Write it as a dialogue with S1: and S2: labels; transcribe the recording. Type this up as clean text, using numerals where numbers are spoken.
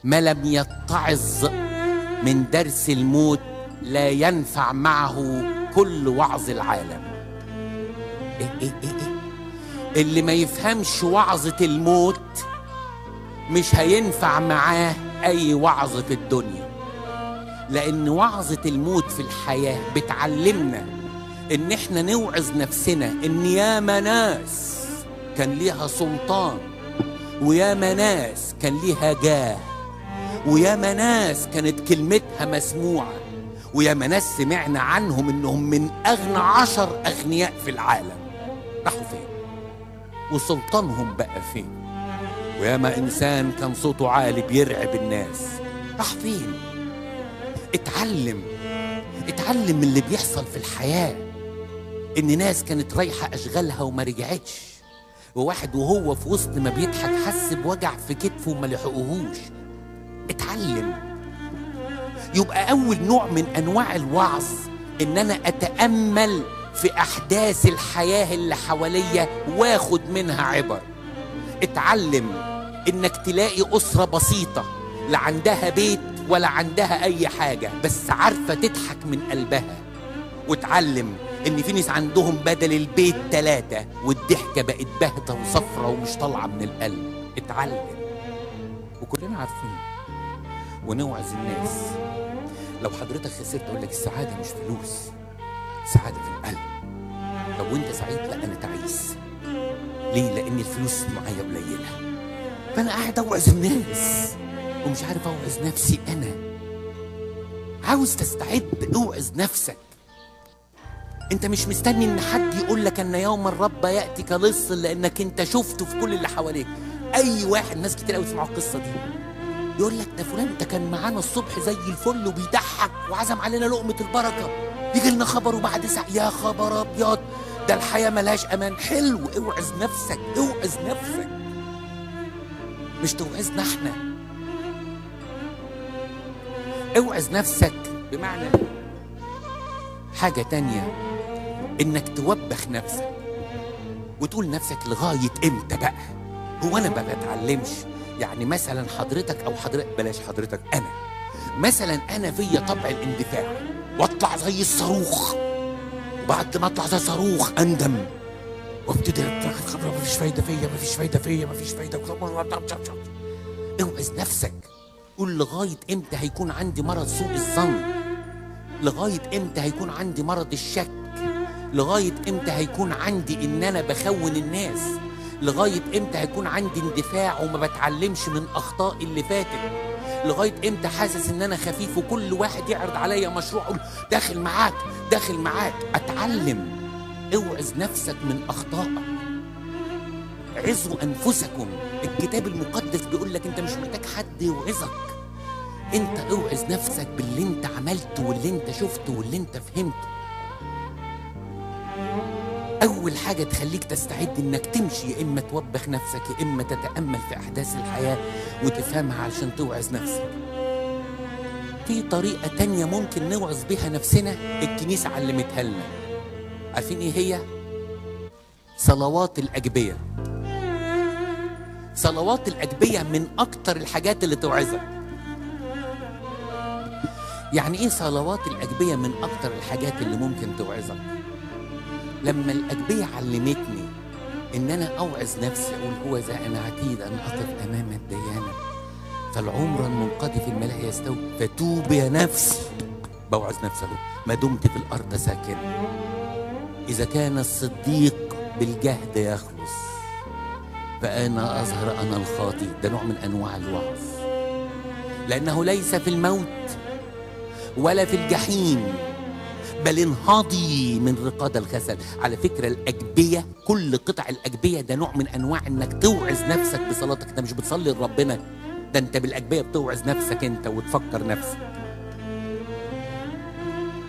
S1: ما لم يتعظ من درس الموت لا ينفع معه كل وعظ العالم. إيه إيه إيه إيه؟ اللي ما يفهمش وعظة الموت مش هينفع معاه أي وعظ في الدنيا، لأن وعظة الموت في الحياة بتعلمنا إن إحنا نوعظ نفسنا إن ياما ناس كان ليها سلطان، وياما ناس كان ليها جاه، وياما ناس كانت كلمتها مسموعة، وياما ناس سمعنا عنهم إنهم من أغنى 10 أغنياء في العالم، راحوا فين؟ وسلطانهم بقى فين؟ وياما إنسان كان صوته عالي بيرعب الناس، راح فين؟ اتعلم، اتعلم من اللي بيحصل في الحياة، إن ناس كانت رايحة أشغالها وما رجعتش، وواحد وهو في وسط ما بيضحك حس بوجع في كتفه وما لحقوهوش. اتعلم. يبقى أول نوع من أنواع الوعظ إن أنا أتأمل في أحداث الحياة اللي حواليا واخد منها عبر. اتعلم إنك تلاقي أسرة بسيطة لا عندها بيت ولا عندها أي حاجة، بس عارفة تضحك من قلبها. واتعلم إن في ناس عندهم بدل البيت 3 والضحكة بقت باهتة وصفرة ومش طالعة من القلب. اتعلم. وكلنا عارفين ونوعظ الناس. لو حضرتك خسرت أقول لك السعادة مش فلوس، السعادة في القلب. طب وانت سعيد؟ لا أنا تعيس. ليه؟ لأن الفلوس معايا قليلة، فأنا قاعد أوعظ الناس ومش عارف أوعظ نفسي. أنا عاوز تستعد، اوعظ نفسك. أنت مش مستني إن حد يقول لك أن يوم الرب يأتي كلص، لأنك أنت شفته في كل اللي حواليك. أي واحد، ناس كتير قوي يسمعوا القصة دي، يقول لك ده فلان ده كان معانا الصبح زي الفل وبيضحك وعزم علينا لقمة البركة، يجي لنا خبره بعد ساعة، يا خبر أبيض، ده الحياة ملهاش أمان. حلو، اوعظ نفسك، اوعظ نفسك، مش توعظنا احنا. اوعظ نفسك بمعنى حاجة تانية، انك توبخ نفسك وتقول نفسك لغاية امتى بقى؟ هو انا ما بتعلمش؟ يعني مثلا حضرتك او حضرتك، بلاش حضرتك، انا مثلا انا فيا طبع الاندفاع واطلع زي الصاروخ، وبعد ما اطلع زي الصاروخ اندم وابتدي اتخبر، مفيش فايده فيا، مفيش فايده فيا، مفيش فايده. اوعظ نفسك، قول لغاية امتى هيكون عندي مرض سوء الظن؟ لغاية امتى هيكون عندي مرض الشك؟ لغاية امتى هيكون عندي ان انا بخون الناس؟ لغاية امتى هيكون عندي اندفاع وما بتعلمش من اخطائي اللي فاتت؟ لغاية امتى حاسس ان انا خفيف وكل واحد يعرض عليا مشروع اقول داخل معاك داخل معاك؟ اتعلم. اوعظ نفسك من اخطائك. عظوا انفسكم. الكتاب المقدس بيقول لك انت مش محتاج حد يوعظك، انت اوعظ نفسك باللي انت عملته واللي انت شفته واللي انت فهمته. اول حاجة تخليك تستعد انك تمشي، يا اما توبخ نفسك، يا اما تتامل في احداث الحياة وتفهمها علشان توعظ نفسك. في طريقه تانية ممكن نوعظ بيها نفسنا، الكنيسة علمتها لنا. عارفين ايه هي؟ صلوات الاجبيه. صلوات الاجبيه من اكتر الحاجات اللي توعظك. يعني ايه صلوات الاجبيه من اكتر الحاجات اللي ممكن توعظك؟ لما الأجبية علمتني إن أنا أوعظ نفسي، أقول هو ذا أنا عتيد أن أقف أمام الديانة، فالعمر المنقضي في الملاهي يستوي، فتوب يا نفسي. بوعظ نفسي أهو، ما دمت في الأرض ساكنة. إذا كان الصديق بالجهد يخلص، فأنا أظهر أنا الخاطئ. ده نوع من أنواع الوعظ، لأنه ليس في الموت ولا في الجحيم، بل انهضي من رقاد الكسل. على فكرة الأجبية، كل قطع الأجبية ده نوع من أنواع إنك توعظ نفسك بصلاتك. أنت مش بتصلي لربنا، ده أنت بالأجبية بتوعظ نفسك أنت وتفكر نفسك.